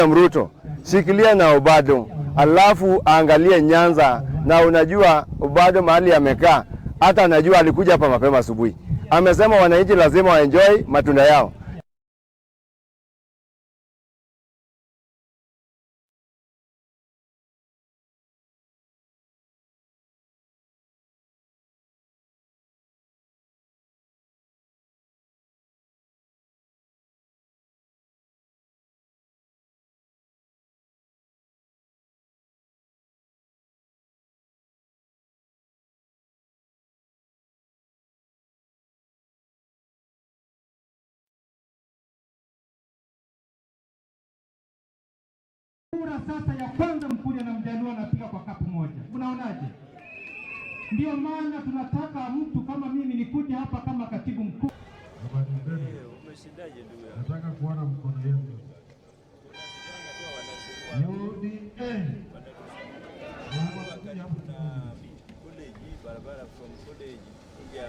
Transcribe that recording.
Ruto, shikilia na Obado, alafu aangalie Nyanza. Na unajua Obado mahali amekaa, hata anajua alikuja hapa mapema asubuhi, amesema wananchi lazima waenjoy matunda yao. Kura sasa ya kwanza Mkuria na Mjaluo anapiga kwa kapu moja, unaonaje? Ndio maana tunataka mtu kama mimi nikuje hapa kama katibu mkuu. Habari zenu? Nataka kuona mkono yenu. UDA. Barabara from college kuja.